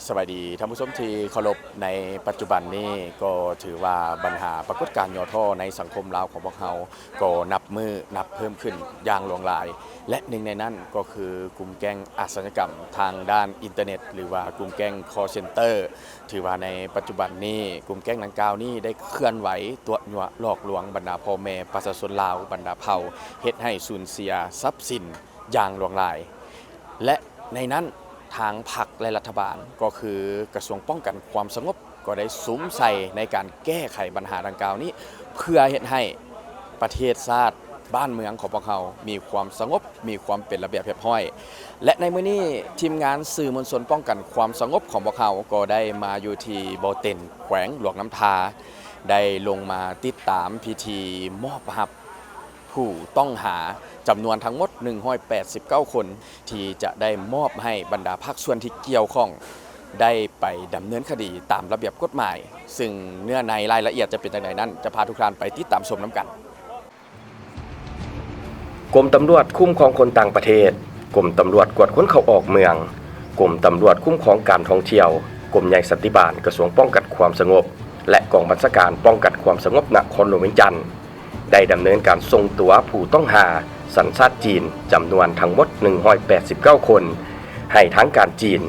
ສະບາຍດີທ່ານຜູ້ຊົມທີ່ເຄົາລົບ, ໃນປັດຈຸບັນນີ້ກໍຖືວ່າບັນຫາປາກົດການຫຍໍ້ທໍ້ໃນສັງຄົມລາວຂອງພວກເຮົາກໍນັບມື້ນັບເພີ່ມຂຶ້ນຢ່າງຫຼວງຫຼາຍ ແລະ ໜຶ່ງໃນນັ້ນກໍຄືກຸ່ມແກ້ງອາຊະຍາກຳທາງດ້ານອິນເຕີເນັດ ຫຼືວ່າກຸ່ມແກ້ງຄໍເຊັນເຕີ. ຖືວ່າໃນປັດຈຸບັນນີ້ ກຸ່ມແກ້ງດັ່ງກ່າວນີ້ໄດ້ເຄື່ອນໄຫວຕົວະຍົວະຫຼອກລວງບັນດາພໍ່ແມ່ປະຊາຊົນລາວບັນດາເຜົ່າ ເຮັດໃຫ້ສູນເສຍຊັບສິນຢ່າງຫຼວງຫຼາຍ ແລະ ໃນນັ້ນທາງພັກ ແລະ ລັດຖະບານ ກໍຄືກະຊວງປ້ອງກັນຄວາມສະຫງົບ ກໍໄດ້ສຸມໃສ່ໃນການແກ້ໄຂບັນຫາດັ່ງກ່າວນີ້ ເພື່ອເຮັດໃຫ້ປະເທດຊາດບ້ານເມືອງຂອງພວກເຮົາມີຄວາມສະຫງົບ ມີຄວາມເປັນລະບຽບຮຽບຮ້ອຍ ແລະ ໃນມື້ນີ້ທີມງານສື່ມວນຊົນປ້ອງກັນຄວາມສະຫງົບຂອງພວກເຮົາກໍໄດ້ມາຢູ່ທີ່ບໍ່ເຕັນ ແຂວງຫຼວງນ້ຳທາ ໄດ້ລົງມາຕິດຕາມພິທີມອບຮັບຜູ້ຕ້ອງຫາຈຳນວນທັງໝົດໜຶ່ງຮ້ອຍແປດສິບເກົ້າຄົນ ທີ່ຈະໄດ້ມອບໃຫ້ບັນດາພາກສ່ວນທີ່ກ່ຽວຂ້ອງໄດ້ໄປດຳເນີນຄະດີຕາມລະບຽບກົດໝາຍ, ຊຶ່ງເນື້ອໃນລາຍລະອຽດຈະເປັນຈັ່ງໃດນັ້ນ ຈະພາທຸກທ່ານໄປຕິດຕາມຊົມນຳກັນ. ກົມຕຳຫຼວດຄຸ້ມຄອງຄົນຕ່າງປະເທດ, ກົມຕຳຫຼວດກວດຄົນເຂົ້າອອກເມືອງ, ກົມຕຳຫຼວດຄຸ້ມຄອງການທ່ອງທ່ຽວ, ກົມໃຫຍ່ສັນຕິບານ ກະຊວງປ້ອງກັນຄວາມສະຫງົບ ແລະ ກອງບັນຊາການປ້ອງກັນຄວາມສະຫງົບນະຄອນຫຼວງວຽງຈັນ ໄດ້ດຳເນີນການສົ່ງຕົວຜູ້ຕ້ອງຫາສັນຊາດຈີນ ຈຳນວນທັງໝົດໜຶ່ງຮ້ອຍແປດສິບເກົ້າຄົນ ໃຫ້ທາງການຈີນ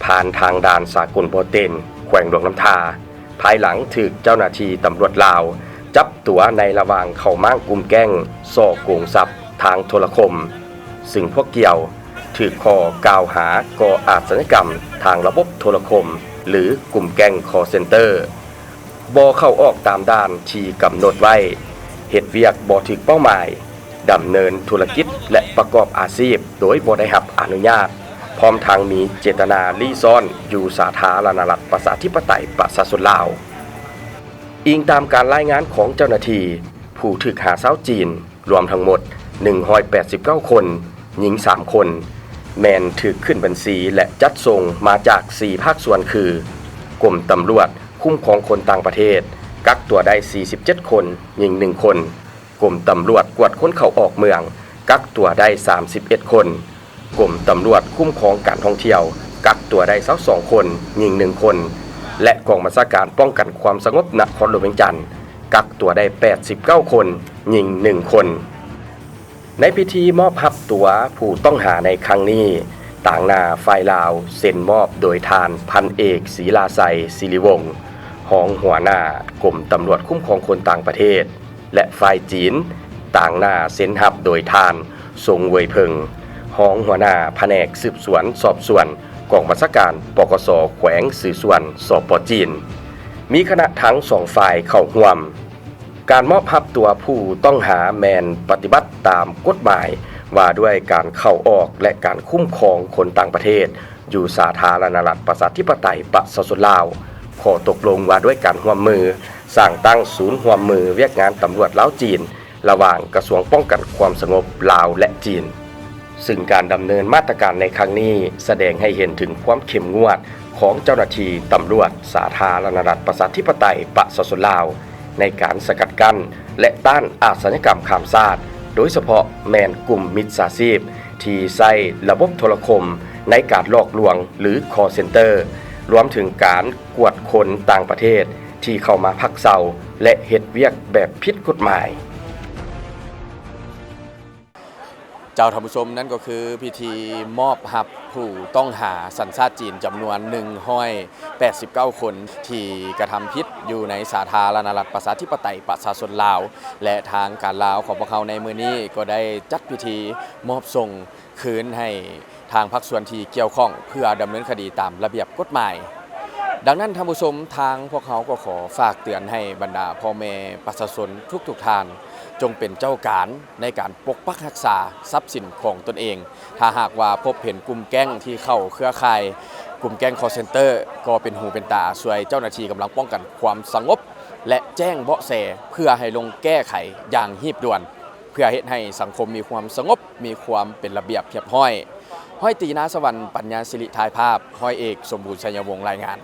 ຜ່ານທາງດ່ານສາກົນບໍ່ເຕັນ ແຂວງຫຼວງນ້ຳທາ ພາຍຫຼັງຖືກເຈົ້າໜ້າທີ່ຕຳຫຼວດລາວຈັບຕົວໃນລະຫວ່າງເຂົ້າມ້າງກຸ່ມແກ້ງສໍ້ໂກງຊັບທາງໂທລະຄົມ, ຊຶ່ງພວກກ່ຽວຖືກຂໍ້ກ່າວຫາກໍ່ອາຊະຍາກຳທາງລະບົບໂທລະຄົມ ຫຼື ກຸ່ມແກ້ງຄໍເຊັນເຕີ, ບໍ່ເຂົ້າອອກຕາມດ່ານທີ່ກຳນົດໄວ້, ເຮັດວຽກບໍ່ຖືກເປົ້າໝາຍ, ດຳເນີນທຸລະກິດ ແລະ ປະກອບອາຊີບໂດຍບໍ່ໄດ້ຮັບອະນຸຍາດ, ພ້ອມທັງມີເຈດຕະນາລີ້ຊ້ອນຢູ່ສາທາລະນະລັດ ປະຊາທິປະໄຕ ປະຊາຊົນລາວ. ອີງຕາມການລາຍງານຂອງເຈົ້າໜ້າທີ່, ຜູ້ຖືກຫາຊາວຈີນລວມທັງໝົດໜຶ່ງຮ້ອຍແປດສິບເກົ້າຄົນ, ຍິງສາມຄົນ, ແມ່ນຖືກຂຶ້ນບັນຊີ ແລະ ຈັດສົ່ງມາຈາກສີ່ພາກສ່ວນຄື ກົມຕຳຫຼວດຄຸ້ມຄອງຄົນຕ່າງປະເທດ ກັກຕົວໄດ້ສີ່ສິບເຈັດຄົນ, ຍິງໜຶ່ງຄົນ, ກົມຕຳຫຼວດກວດຄົນເຂົ້າອອກເມືອງ ກັກຕົວໄດ້ສາມສິບເອັດຄົນ, ກົມຕຳຫຼວດຄຸ້ມຄອງການທ່ອງທ່ຽວ ກັກຕົວໄດ້ຊາວສອງຄົນ, ຍິງໜຶ່ງຄົນ ແລະ ກອງບັນຊາການປ້ອງກັນຄວາມສະຫງົບນະຄອນຫຼວງວຽງຈັນ ກັກຕົວໄດ້ແປດສິບເກົ້າຄົນ, ຍິງໜຶ່ງຄົນ. ໃນພິທີມອບຮັບຕົວຜູ້ຕ້ອງຫາໃນຄັ້ງນີ້, ຕາງໜ້າຝ່າຍລາວເຊັນມອບໂດຍທ່ານພັນເອກ ສີລາໄຊ ສິລິວົງ ຮອງຫົວໜ້າກົມຕຳຫຼວດຄຸ້ມຄອງຄົນຕ່າງປະເທດ ແລະ ຝ່າຍຈີນ ຕາງໜ້າເຊັນຮັບໂດຍທ່ານ ຊົງເຫວີຍເພິງ ຮອງຫົວໜ້າພະແນກສືບສວນສອບສວນ ກອງບັນຊາການ ປກສ ແຂວງສືສວນ ສປ ຈີນ, ມີຄະນະທັງສອງຝ່າຍເຂົ້າຮ່ວມ. ການມອບຮັບຕົວຜູ້ຕ້ອງຫາແມ່ນປະຕິບັດຕາມກົດໝາຍວ່າດ້ວຍການເຂົ້າອອກ ແລະ ການຄຸ້ມຄອງຄົນຕ່າງປະເທດ ຢູ່ສາທາລະນະລັດ ປະຊາທິປະໄຕ ປະຊາຊົນລາວ, ຂໍ້ຕົກລົງວ່າດ້ວຍການຮ່ວມມືສ້າງຕັ້ງສູນຮ່ວມມືວຽກງານຕຳຫຼວດລາວ-ຈີນ ລະຫວ່າງກະຊວງປ້ອງກັນຄວາມສະຫງົບລາວ ແລະ ຈີນ. ຊຶ່ງການດຳເນີນມາດຕະການໃນຄັ້ງນີ້ ສະແດງໃຫ້ເຫັນເຖິງຄວາມເຂັ້ມງວດຂອງເຈົ້າໜ້າທີ່ຕຳຫຼວດສາທາລະນະລັດ ປະຊາທິປະໄຕ ປະຊາຊົນລາວ ໃນການສະກັດກັ້ນ ແລະ ຕ້ານອາຊະຍາກຳຂ້າມຊາດ, ໂດຍສະເພາະແມ່ນກຸ່ມມິດສາຊີບທີ່ໃຊ້ລະບົບໂທລະຄົມໃນການຫຼອກລວງ ຫຼື ຄໍເຊັນເຕີ, ລວມເຖິງການກວດຄົນຕ່າງປະເທດທີ່ເຂົ້າມາພັກເຊົາ ແລະ ເຮັດວຽກແບບຜິດກົດໝາຍ. ເຈົ້າ ທ່ານຜູ້ຊົມ, ນັ້ນກໍຄືພິທີມອບຮັບຜູ້ຕ້ອງຫາສັນຊາດຈີນຈຳນວນໜຶ່ງຮ້ອຍແປດສິບເກົ້າຄົນ ທີ່ກະທຳຜິດຢູ່ໃນສາທາລະນະລັດ ປະຊາທິປະໄຕ ປະຊາຊົນລາວ ແລະ ທາງການລາວຂອງພວກເຮົາໃນມື້ນີ້ກໍໄດ້ຈັດພິທີມອບສົ່ງຄືນໃຫ້ທາງພາກສ່ວນທີ່ກ່ຽວຂ້ອງ ເພື່ອດຳເນີນຄະດີຕາມລະບຽບກົດໝາຍ. ດັ່ງນັ້ນ ທ່ານຜູ້ຊົມ, ທາງພວກເຮົາກໍຂໍຝາກເຕືອນໃຫ້ບັນດາພໍ່ແມ່ປະຊາຊົນທຸກໆທ່ານ ຈົ່ງເປັນເຈົ້າການ ໃນການປົກປັກຮັກສາຊັບສິນຂອງຕົນເອງ. ຖ້າຫາກວ່າພົບເຫັນກຸ່ມແກ້ງທີ່ເຂົ້າເຄືອຂ່າຍກຸ່ມແກ້ງຄໍເຊັນເຕີ ກໍເປັນຫູເປັນຕາຊ່ວຍເຈົ້າໜ້າທີ່ກຳລັງປ້ອງກັນຄວາມສະຫງົບ ແລະ ແຈ້ງເບາະແສເພື່ອໃຫ້ລົງແກ້ໄຂຢ່າງຮີບດ່ວນ ເພື່ອເຮັດໃຫ້ສັງຄົມມີຄວາມສະຫງົບ, ມີຄວາມເປັນລະບຽບຮຽບຮ້ອຍ. ຮ້ອຍຕີ ນາສະຫວັນ ປັນຍາສິລິ ຖ່າຍພາບ, ຮ້ອຍເອກ ສົມບູນ ໄຊຍະວົງ ລາຍງານ.